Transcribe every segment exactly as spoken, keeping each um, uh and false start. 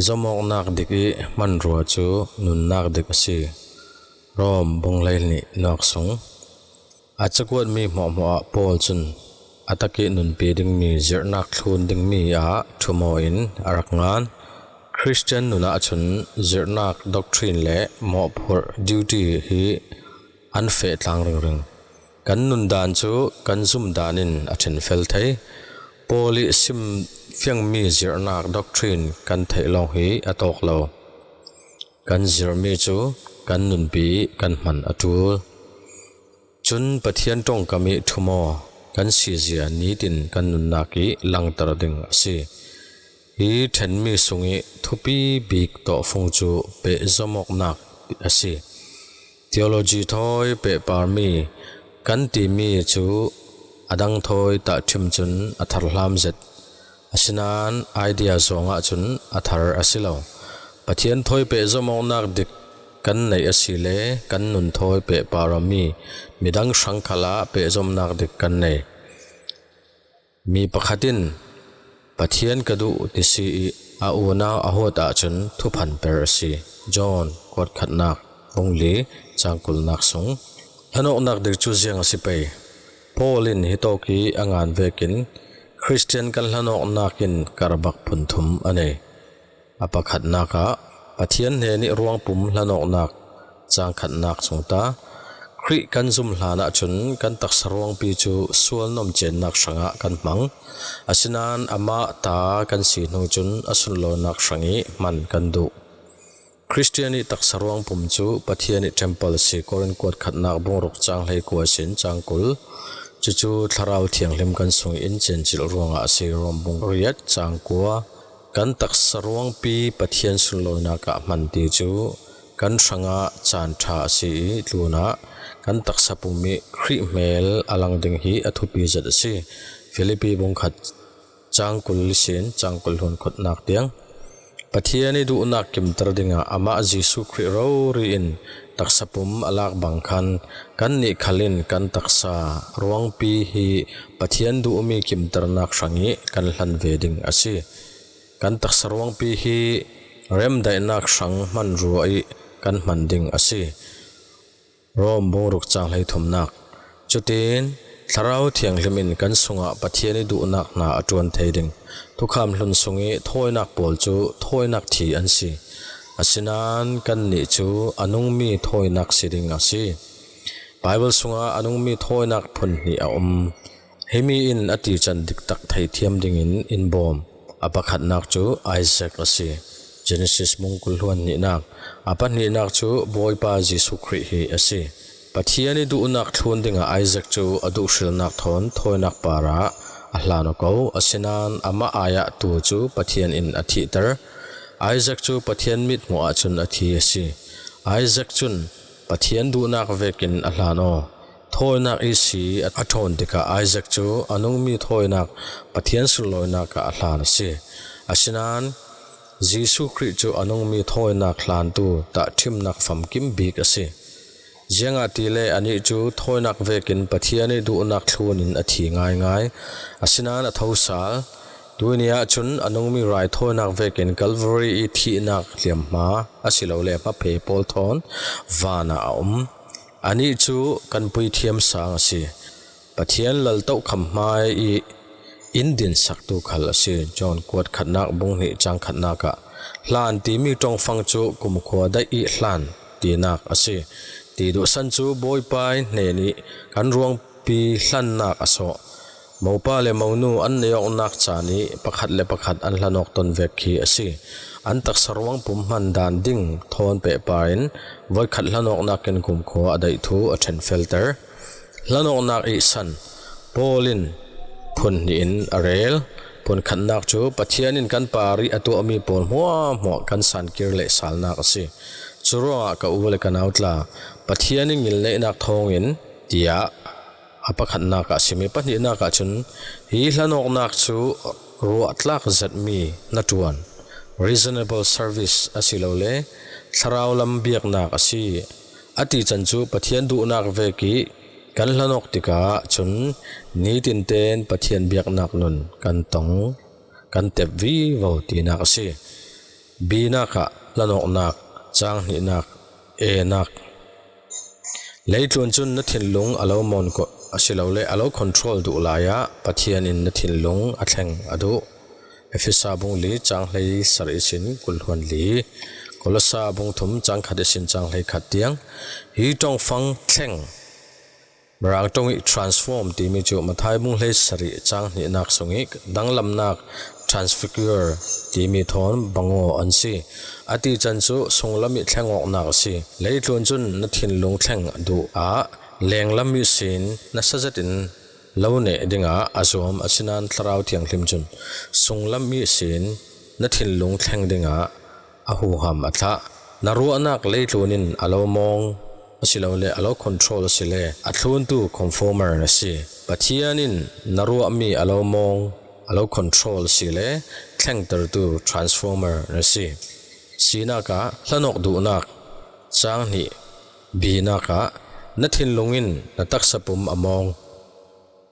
Zomawknak dik i hmanrua cu nunnak dik a si. Rom bung hleihnih nuak sung a cakuatmi hmuahhmuah ah Paul cun a tak i nunpi dingmi zirhnak thlun dingmi ah ṭhum aw in a rak ngan. Khristian nun ahcun zirhnak doctrine le mawhphurh duty hi an feh tlang ringring. Kan nundan cu kan zumdan in a ṭhenfel thei. Paul i sim fiangmi zirhnak doctrine kan theih lawng hi a tawk lo. Kan zirhmi cu kan nunpi i kan hman a ṭul. Cun Pathian ṭongkam i ṭhum aw, kan sizia nitin kan nunnak i langter ding a si. Hi ṭhenmi sung i thupi bik tawhfung cu pehzom awknak a si. Theology thawi pehparmi kan timi cu a dang thawi tahṭhim cun a tharhlam zet. Asinain idea zawng ahcun a thar a si lo. Pathian thawi pehzom awknak dik kan neih asile kan nun thawi pehpar awmi midang hrang khalah pehzomnak dik kan nei. Mi pakhat in Pathian ka duh ti si i a unau a huat ahcun thuphan per a si. John kuatkhatnak bung li cang kulnak sung hlanawknak dik cu ziang a si pei. Paul in hitawk i a ngan vekin Khristian kan hlanawknak in karbak phun thum a nei. A pakhatnak ah Pathian hnen i ruangpum hlanawknak cang khatnak sungta Khrih kan zum hlan ahcun kan taksa ruangpi cu sual nomcennak hrangah kan hmang. Asinain amah ta kan si hnung cun a sunlawinak hrang i hman kan duh. Khristian i taksa ruangpum cu Pathian i temple a si. Korin kuatkhatnak bung ruk cang hleikua sin cang kul. Cucu Thlarau Thianghlim kan sung i in cencilh ruangah a si. Rom bung riat cang kua. Kan taksa ruangpi Pathian sunlawinak ah hman ti cu kan hrangah caan ṭha a si i tlunah kan taksa pum i Khrih hmel a lang ding hi a thupi zet a si. Filipi bung khat cang kul ihsin cang kul hlun khutnak tiang Pathian i duhnak kimter dingah amah Jesuh Khrih rori in taksa pum a lak bang khan kannih khal in kan taksa ruangpi hi Pathian duhmi kimternak hrang i kan hlan ve ding a si. Kan taksa ruangpi hi remdaihnak hrang hmanrua i kan hman ding a si. Rom bung ruk cang hleithumnak. Cutin Thlarau Thianghlim in kan sungah Pathian i duhnak hna a ṭuan thei ding. Thukham hlun sung i thawinak pawl cu thawinak thi an si. Asinain kannih cu a nungmi thawinak si ding a si. Baibal sungah a nungmi thawinak phun hnih a um. Himi in a tican diktak theihthiam dingin in bawm. A pakhatnak cu Isaac a si. Genesis bung kul hluan hnihnak. A pahnihnak cu Bawipa Jesuh Khrih hi a si. Pathian i duhnak thlun dingah Isaac cu a duhhrilnak thawn thawinak parah a hlan aw ko. Asinain amah ai ah tu cu Pathian in a thihter. Isaac cu Pathian mithmuh ahcun a thi a si. Isaac cun Pathian duhnak vekin a hlan aw. Thawinak ihsi a ṭhawn tikah Isaac cu a nungmi thawinak Pathian sunlawinak ah a hlan a si. Asinain Jesuh Khrih cu a nungmi thawinak hlantu tahṭhimnak famkim bik a si. Ziangahtile anih cu thawinak vekin Pathian i duhnak thlun in a thi ngaingai. Asinain a tho sal. Tuini ahcun a nungmi raithawinak vekin Calvary i thihnak hliamhma asilole hmaphei pawl thawn van ah a um. Anih cu kan puithiam sang a si. Pathian lal tohkham hmai i in dinsaktu khal a si. John kuat khatnak bung hnih cang khatnak ah hlan timi ṭongfang cu kumkhua daih i hlan tinak a si. Ti duhsan cu Bawipa i hnen i kan ruangpi hlannak a sawh. Mopa le monu an neih awknak caan i pakhat le pakhat an hlanawk ton vek khi a si. An taksa ruangpum hman dan ding thawn pehpar in voikhat hlanawknak in kumkhua a daih thu a ṭhenfelter. Hlanawknak ihsan Paul in phun hnih in a rel. Phun khatnak cu Pathian in kan par i a tuahmi pawl hmuahhmuah kan sankir leh salnak a si. Curuangah ka u le ka nau tla, Pathian i ngilneihnak thawngin, tiah a pakhatnak ah a simi pahnihnak ah cun hi hlanawknak cu ruahtlak zetmi hnaṭuan, reasonable service asilole thlarau lam biaknak a si. A tican cu Pathian duhnak vek i kan hlanawk tikah cun nitin tein Pathian biaknak nun kan tong, kan tep vivo tinak a si. Binak ah hlanawknak, cang hnihnak, enak. Leitlun cun na thinlung a lo mawn ko-, asilole a lo control duh lai ah Pathian in na thinlung a thleng a duh. Efesa bung li cang hlei sarih sin kul hluan li, Kolosa bung thum cang khat ihsin cang hlei khat tiang. Hi ṭongfang thleng, Mirang ṭong ih transform timi cu Mathai bung hlei sarih cang hnihnak sung ih danglamnak, transfigure timi thawn bangaw an si. A tican cu sunglam ih thleng awknak a si. Leitlun cun na thinlung thleng duh ah lenglam ihsin nasa zetin lo neh dingah a zuam, asinain Thlarau Thianghlim cun sunglam ihsin na thinlung thleng dingah a huham a thlah. Na ruahnak leitlun in a lo mawng asilole a lo control asile a thluntu conformer na si. Pathian in na ruahmi a lo mawng, a lo control asile thlengtertu transformer na si. Sinak ah hlanawk duhnak, cang hnih, binak ah na thinlung in na taksa pum a mawng.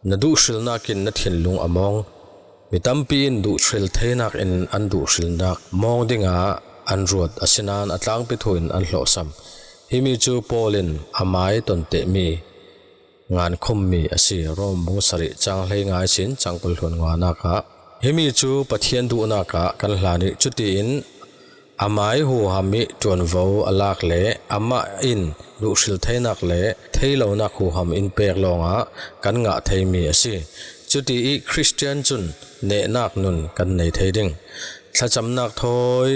Na duhhrilnak in na thinlung a mawng. Mi tampi in duhhril theinak in an duhhrilnak mawng dingah an ruat, asinain a tlangpi thu in an hlawhsam. Himi cu Paul in amai ton tehmi ngankhummi a si. Rom bung sarih cang hlei nga ihsin cang kul hluan nganak ah, himi cu Pathian duhnak ah kan hlan ih cutiin amai huham ih ṭuanvo a lak le amah in duhhril theinak le theilonak huham in pek lawngah kan ngah theimi a si. Cuti ih Khristian cun nehnak nun kan nei thei ding. Thlacamnak thawi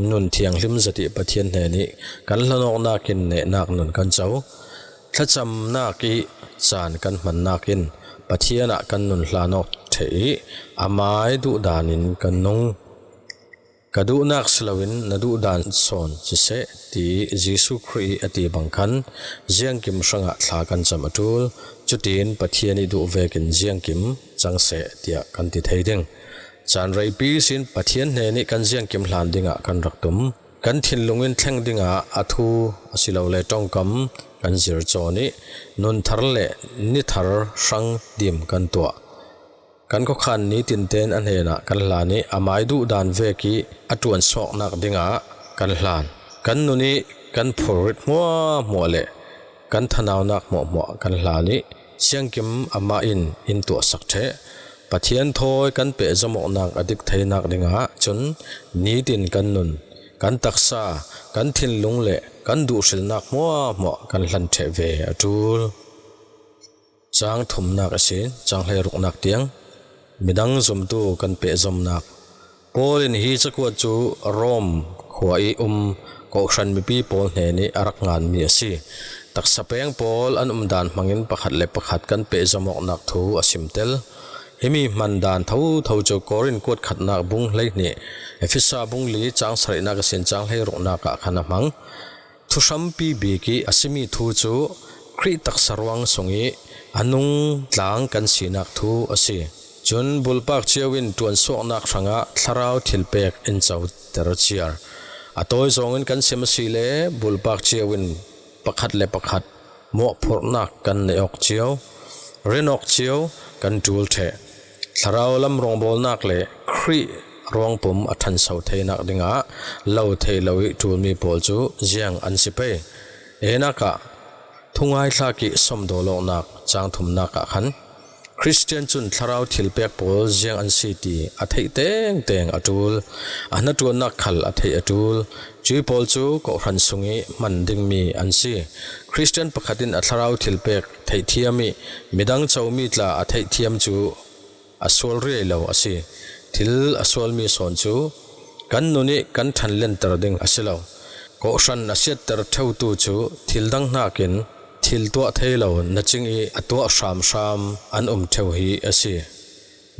nun thianghlim zat ih Pathian hnenih kan hlanawknak in nehnak nun kan co. Thlacamnak ih caan kan hmannak in Pathian ah kan nun hlan awk ṭheh ih amai duhdan in kan nung. Ka duhnak si loin na duhdan sawn siseh, tiih Jesuh Khrih ih a ti bang khan ziangkim hrangah thla kan cam a ṭul. Cutiin Pathian ih duh vekin ziangkim cang seh, tiah kan ti thei ding. Caan reipi ihsin Pathian hnenih kan ziangkim hlan dingah kan rak tum. Kan thinlung in thleng dingah a thu asilole ṭongkam kan zir cawn ih nun thar le ni thar hrang dim kan tuah. Kan khuakhan nitin tein a hnenah kan hlan ih amai duhdan vek ih a ṭuansuaknak dingah kan hlan. Kan nun ih kan phurrit hmuahhmuah le kan thanaunak hmuahhmuah kan hlan ih ziangkim amah in in tuahsak ṭheh. Pathian thawi kan pehzom awknak a dik theinak dingah cun nitin kan nun, kan taksa, kan thinlung le kan duhhrilnak hmuahhmuah kan hlan ṭheh ve a ṭul. Cang thumnak ihsin cang hleiruknak tiang midang zumtu kan pehzomnak. Paul in hi cakuat cu Rom khua ih um kohhran mipi pawl hnenih a rak nganmi a si. Taksa peng pawl an umdan hmangin pakhat le pakhat kan pehzom awknak thu a simtel. Himi hmandan thotho cu Korin kuat khatnak bung hleihnih, Efesa bung li cang sarihnak ihsin cang hleiruknak ah khan a hmang. Thuhrampi bik ih a simi thu cu Khrih taksa ruang sungih a nungtlang kan sinak thu a si. Cun bulpak cio in ṭuansuaknak hrangah thlarau thilpek in coter ciar. A tawi zawngin kan sim asile bulpak cio in pakhat le pakhat mawhphurhnak kan neih awk cio, rin awk cio kan ṭul ṭheh. Thlarau lam rawngbawlnak le Khrih ruangpum a ṭhanso theinak dingah lo thei lo ih ṭulmi pawl cu ziang an si pei. Enak ah thungaithlak ih sawmdaw lawknak cang thumnak ah khan Khristian cun thlarau thilpek pawl ziang an si ti a theih tengteng a ṭul, a hnaṭuannak khal a theih a ṭul. Cuih pawl cu kohhran sungih hman dingmi an si. Khristian pakhat in a thlarau thilpek theihthiam ih midang comi tla a theihthiam cu a sual riai lo a si. Thil a sualmi sawn cu kan nun ih kan ṭhanlenter ding a si lo. Kohhran a siatter ṭheutu cu thil dang hnakin thil tuah thei lo na cing ih a tuah hramhram an um ṭheu hi a si.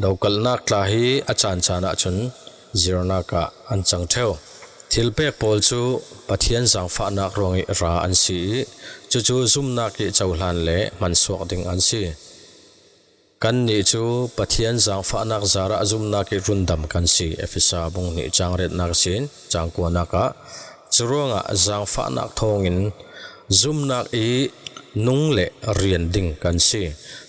Dokalhnak tla hi a caan caan ahcun zirnak ah an cang ṭheu. Thilpek pawl cu Pathian zaangfahnak ruangih ra an si ih cucu zumnak ih cohlan le hmansuak ding an si. Kannih cu Pathian zaangfahnak zarah zumnak ih rundam kan si, Efesa bung hnih cang riatnak sin cang kuanak ah. Curuangah zaangfahnak thawngin zumnak ih nung le rian ding kan si.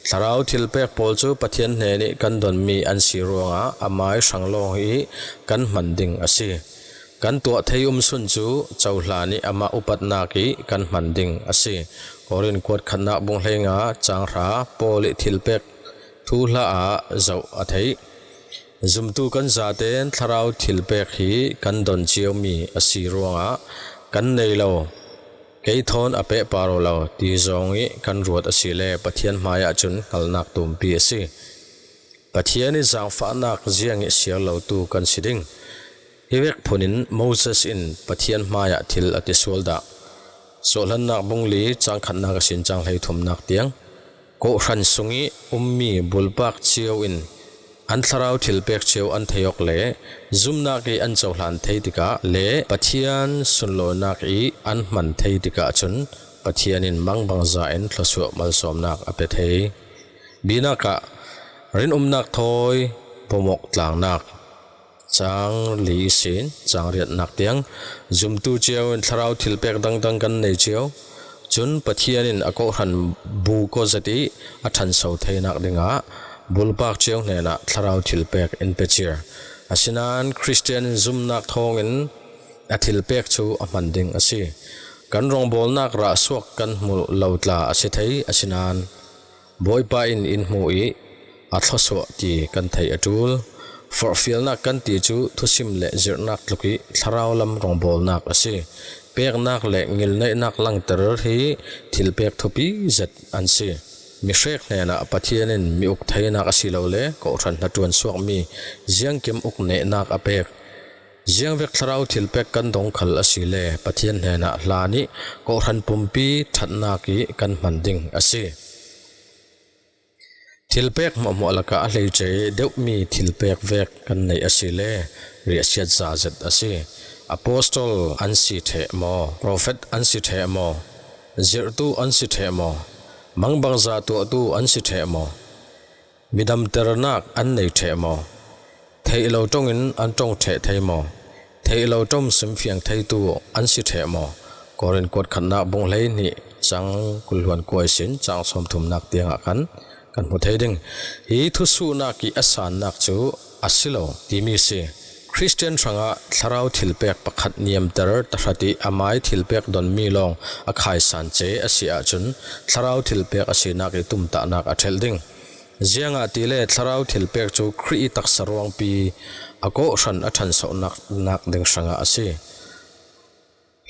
Thlarau thilpek pawl cu Pathian hnenih kan donmi an si ruangah amai hrang lawng ih kan hman ding a si. Kan tuah thei um sun cu cohlan ih amah upatnak ih kan hman ding a si. Korin kuat khatnak bung hleinga cang hra Paul ih thilpek thuhla ah zoh a theih. Zumtu kan zaten thlarau thilpek hi kan don ciomi a si ruangah kan nei lo, kei thawn a pehpar aw lo ti zong ih kan ruat asile Pathian hmaiah cun hngalnak tumpi a si. Pathian ih zaangfahnak ziang ih siar lotu kan si ding. Hi vek phun in Moses in Pathian hmaiah thil a ti sual dah. Sawhhlannak bung li cang khatnak a sin cang hleithumnak tiang, kawhhran sungih ummi bulpak cio in an thlarau thilpek cio an thei awk le zumnak ih an cohlan thei tikah le Pathian sunlawinak ih an hman thei tikah cun Pathian in mangbangza in thluasuah malsawmnak a pe thei. Binak ah rinumnak thawi bawmawk tlangnak, cang li ihsin cang riatnak tiang, zumtu cio in thlarau thilpek dangdang kan nei cio. Cun Pathian in a kawhhran bu kawzet ih a ṭhanso theinak dingah bulpak cio hnenah thlarau thilpek in pe ciar. Asinain Khristian in zumnak thawngin a thilpek cu a hman ding a si. Kan rawngbawlnak rahsuak kan hmuh lo tla a si thei, asinain Bawipa in in hmu ih a thluasuah ti kan theih a ṭul. Forhfialnak kan ti cu thusim le zirhnak tluk ih thlarau lam rawngbawlnak a si. Peknak le ngilneihnak langter hi thilpek thupi zet an si. Mihrek hnenah Pathian in mi uk theinak asilole kawhhran hnaṭuan suakmi ziangkim uk nehnak a pek. Ziangvek thlarau thilpek kan dong khal asile Pathian hnenah hlan ih kawhhran pumpi ṭhatnak ih kan hman ding a si. Thilpek hmuahhmuah lakah a hleice deuhmi thilpek vek kan neih asile riahsiat za zet a si. Apostol an si ṭheh maw? Profet an si ṭheh maw? Zirhtu an si ṭheh maw? Mangbangza tuahtu an si ṭheh maw? Midamternak an nei ṭheh maw? Theih lo ṭongin an ṭong ṭheh thei maw? Theih lo ṭong simfiang theitu an si ṭheh maw? Korin kuat khatnak bung hleihnih cang kul hluan kua ihsin cang sawmthumnak tiangah khan kan hmu thei ding. Hi thusuhnak ih a sannak cu a si lo timi si. Khristian hrangah thlarau thilpek pakhat niamter tahrat ih amai thilpek donmi lawng a khaisan ce a si ahcun thlarau thilpek a sinak ih tumtahnak a ṭhelh ding. Ziangahtile thlarau thilpek cu Khrih ih taksa ruangpi a kawhhran a ṭhansohnak ding hrangah a si.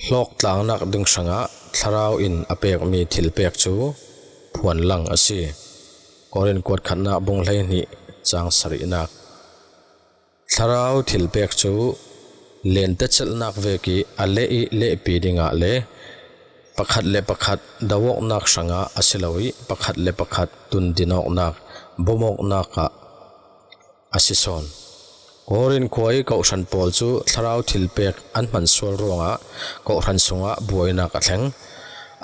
Hlawktlangnak ding hrangah thlarau in a pekmi thilpek cu phuanlang a si. Korin kuat khatnak bung hleihnih cang sarihnak. Thlarau thilpek cu lentecelhnak vek ih a leh ih lehpi dingah le pakhat le pakhat doawknak hrangah a si lo ih pakhat le pakhat tundinawknak, bawmawknak ah a si sawn. Korin khua ih kawhhran pawl cu thlarau thilpek an hman sual ruangah kawhhran sungah buainak a thleng.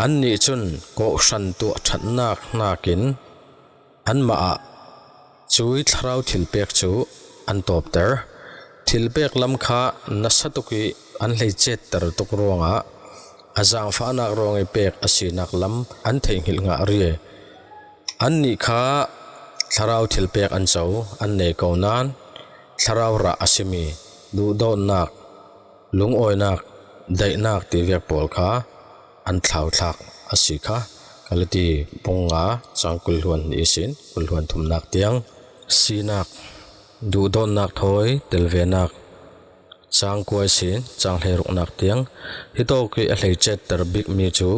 Annih cun kawhhran tuah ṭhatnak hnakin anmah ah cuih thlarau thilpek cu an tawpter. Thilpek lam kha nasa tuk ih an hleicetter tuk ruangah a zaangfahnak ruang ih pek a sinak lam an theihngilh ngah ri. Annih kha thlarau thilpek an co, an nei ko nain thlarau rah a simi duhdawtnak, lungawinak, daihnak ti vek pawl kha an thlauthlak a si kha. Galati bung nga cang kul hluan hnih ihsin kul hluan thumnak tiang. Sinak, duhdawtnak thawi telvenak, cang kua ihsin cang hleiruknak tiang. Hitawk ih a hleicetter bikmi cu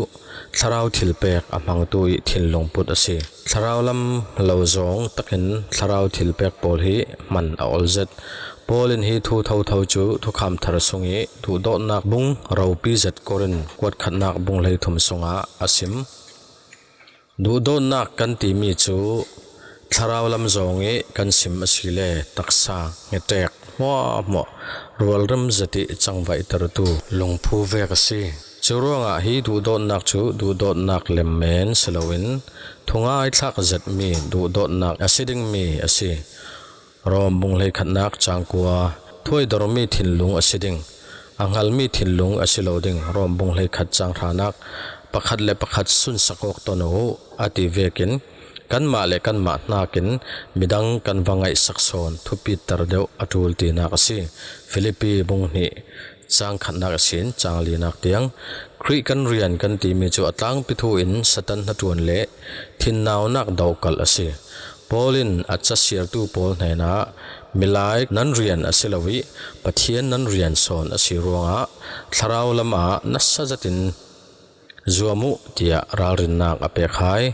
thlarau thilpek a hmangtu ih thinlung put a si. Thlarau lam lo zawng takin thlarau thilpek pawl hi hman a ol zet. Paul in hi thu thotho cu Thukham Thar sungih duhdawtnak bung ropi zet Korin kuat khatnak bung hleithum sungah a sim. Duhdawtnak kan timi cu thlarau lam zawng ih kan sim asile taksa ngetek hmuahhmuah rualrem zet ih cangvaihtertu lungphu vek a si. Curuangah hi duhdawtnak cu duhdawtnak lemmen si loin thungaithlak zetmi duhdawtnak a si dingmi a si. Rom bung hleikhatnak cang kua, thuaidormi thinlung a si ding, a hngalmi thinlung a si lo ding. Rom bung hleikhat cang hranak, pakhat le pakhat sunsak awk ton uh a ti vekin kanmah le kanmah hnakin midang kan va ngaihsak sawn thupiter deuh a ṭul tinak a si. Filipi bung hnih cang khatnak ihsin cang linak tiang Khrih kan rian kan timi cu a tlangpi thu in Satan hnaṭuan le thinnaunak dokalh a si. Paul in a casiartu pawl hnenah, "Milai nan rian a si lo i Pathian nan rian sawn a si ruangah thlarau lamah nasa zetin zuam uh," tiah ralrinnak a pek hai.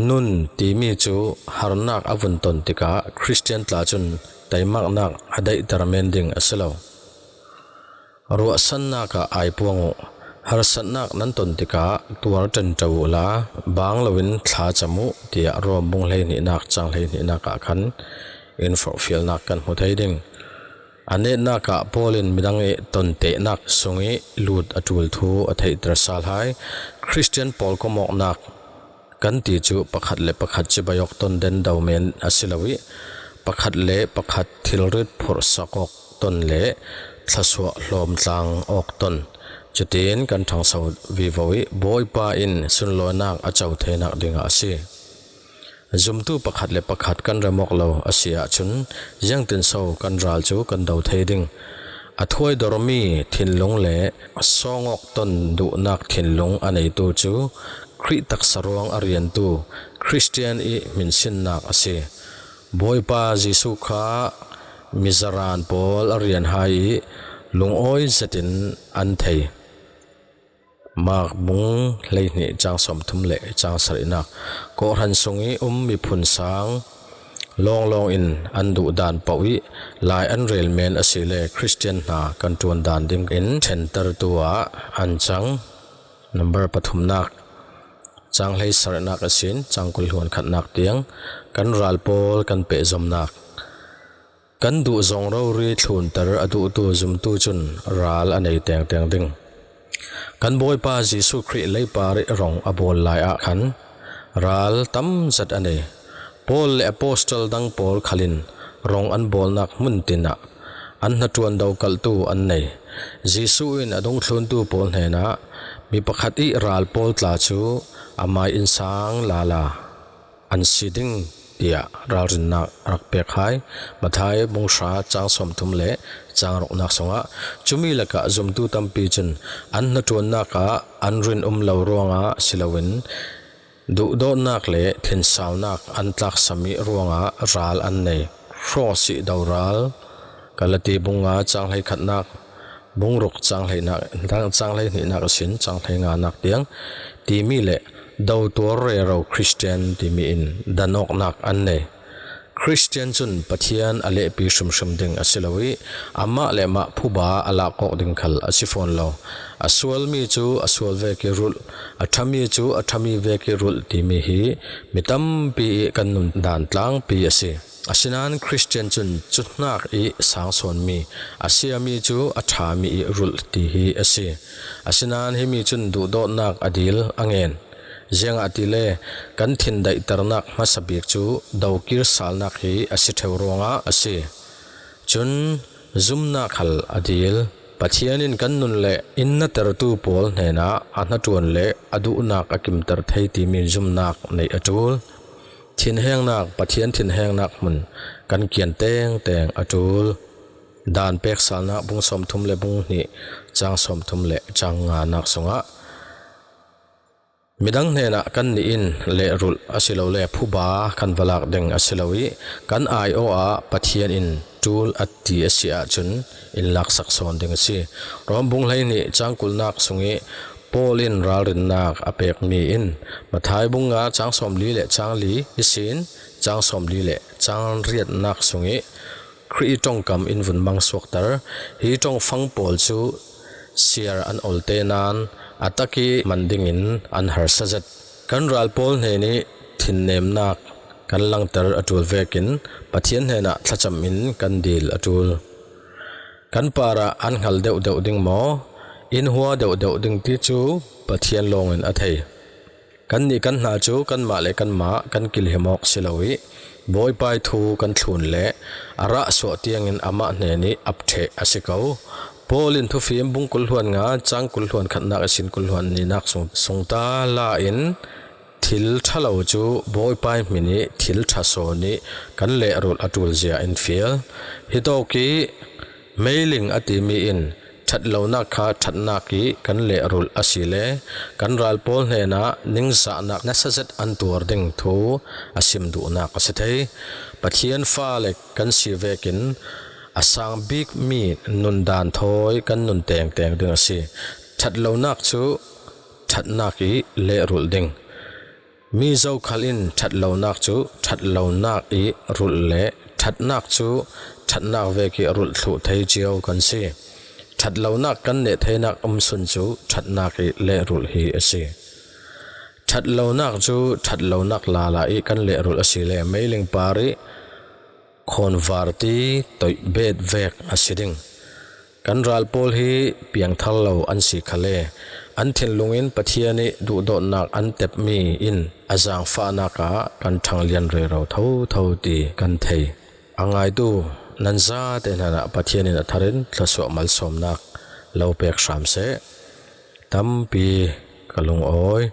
"Nun" timi cu harnak a vun ton tikah Khristian tla cun teimaknak a daihter men ding a si lo. "Ruahsannak ah aipuang uh. Harsatnak nan ton tikah tuar ṭanṭo uhla, bang loin thlacam uh," tiah Rom bung hleihnihnak cang hleihnihnak ah khan in forhfialnak kan hmu thei ding. A netnak ah Paul in midang i tontehnak sung i lut a ṭul thu a theihter sal hai. Khristian pawlkom awknak kan ti cu pakhat le pakhat cibai awk ton dendo men a si lo i, pakhat le pakhat thilrit phurhsak awk ton le thlasuah hlawmtlang awk ton, cutin kan ṭhangso vivo i, Bawipa in sunlawinak a co theinak dingah a si. Zumtu pakhat le pakhat kan rem awk lo a si ahcun, ziangtinso kan ral cu kan do thei ding? A thuaidormi thinlung le sawng awk ton duhnak thinlung a neitu cu Khrih taksa ruang a riantu Khristian i hminsinnak a si. Bawipa Jesuh kha mizaran pawl a rian hai i lungawi zetin an thei. Mark bung hleihnih cang sawmthum le cang sarihnak. Kawhhran sung i um miphun sang lawnglawng in an duhdan paoh i lai an rel men a si le Khristian hna kan ṭuan dan ding in ṭhentertu ah an cang. Number pathumnak, cang hleisarihnak ihsin cang kul hluan khatnak tiang kan ral pawl kan pehzomnak. Kan duh zong rori thlunter a duhtu zumtu cun ral a nei tengteng ding. Kan Bawipa Jesuh Khrih leipar i rong a bawl lai ah khan ral tam zet a nei. Paul le apostol dang pawl khalin rong an bawlnak hmun tinah an hnaṭuan dokalhtu an nei. Jesuh in a dungthluntu pawl hnenah, "Mi pakhat i ral pawl tla cu amai innsang lala an si ding," tiah ralrinnak a rak pek hai. Matthai bung hra cang sawmthum le cang ruknak sungah, cumi lakah zumtu tampi cun an hnaṭuannak ah an rin um lo ruangah si loin, duhdawtnak le thinsaunak an tlaksami ruangah ral an nei. Hrawsih doral, Galati bung nga cang hleikhatnak, bung ruk cang hleinak, cang hleihnihnak ihsin cang hleinganak tiang timi le dotuar rero Khristian timi in danawknak an nei. Khristian cun Pathian a lehpi hrimhrim ding a si lo i, amah le amah phuba a lak awk ding khal a si fawn lo. A sualmi cu a sual vek i rulh, a ṭhami cu a ṭhami vek i rulh timi hi mi tampi i kan nun dan tlangpi a si. Asinain Khristian cun cuhnak i sang sawnmi, a siami cu a ṭhami i rulh ti hi a si. Asinain himi cun duhdawtnak a dil a ngen. Ziangahtile kan thindaihternak hmasa bik cu dokir salnak hi a si ṭheu ruangah a si. Cun zumnak hal a dil. Pathian in kan nun le in natertu pawl hnenah a hnaṭuan le a duhnak a kimter thei timi zumnak neih a ṭul. Thinhengnak, Pathian thinhengnak hmun kan kian tengteng a ṭul. Dan peksalnak bung sawmthum le bung hnih, cang sawmthum le cang nganak sungah, midang hnenah kannih in lehrulh asilole phuba kan va lak ding a si lo i, kan aiawh ah Pathian in ṭul a ti a si ahcun in laksak sawn ding a si. Rom bung hleihnih cang kulnak sung i Paul in ralrinnak a pekmi in Matthai bung nga cang sawmli le cang li ihsin cang sawmli le cang riatnak sung i Khrih ṭongkam in vun mangsuakter. Hi ṭongfang pawl cu siar an olte nain a tak i man dingin an harsa zet. Kan ral pawl hnen i thinnemnak kan langter a ṭul vekin Pathian hnenah thlacam in kan dil a ṭul. Kan parah an hngal deuhdeuh ding maw, in hua deuhdeuh ding ti cu Pathian lawngin a thei. Kannih kan hna cu kanmah le kanmah kan kilhim awk si lo i, Bawipa ih thu kan thlun le a rahsuah tiangin amah hnen i ap ṭheh a si ko. Paul in Thufim bung kul hluan nga, cang kul hluan khatnak ihsin kul hluan nihnak sung, sungta la in thil ṭha lo cu Bawipa ih hmin i thil ṭha sawn i kan lehrulh a ṭul zia in fial. Hitawk i meiling a timi in Ṭhatlonak kha ṭhatnak ih kan lehrulh asile kan ral pawl hnenah ningzahnak nasa zet an tuar ding thu a sim duhnak a si thei. Pathian fale kan si vekin a sang bikmi nundan thawi kan nun tengteng ding a si. Ṭhatlonak cu ṭhatnak ih lehrulh ding. Mi zokhal in ṭhatlonak cu ṭhatlonak ih rulh le ṭhatnak cu ṭhatnak vek ih rulh thluh thei cio kan si. Ṭhatlonak kan neh theinak umsun cu ṭhatnak ih lehrulh hi a si. Ṭhatlonak cu ṭhatlonak lala ih kan lehrulh asile meiling par ih khawnvarti toih bet vek a si ding. Kan ral pawl hi piangthar lo an si khale an thinlung in Pathian ih duhdawtnak an tepmi in a zaangfahnak ah kan ṭhanglian rero thotho ti kan thei. A ngaitu nan zate hnenah Pathian in a thar in thluasuah malsawmnak lo pek hram seh. Tampi ka lungawi.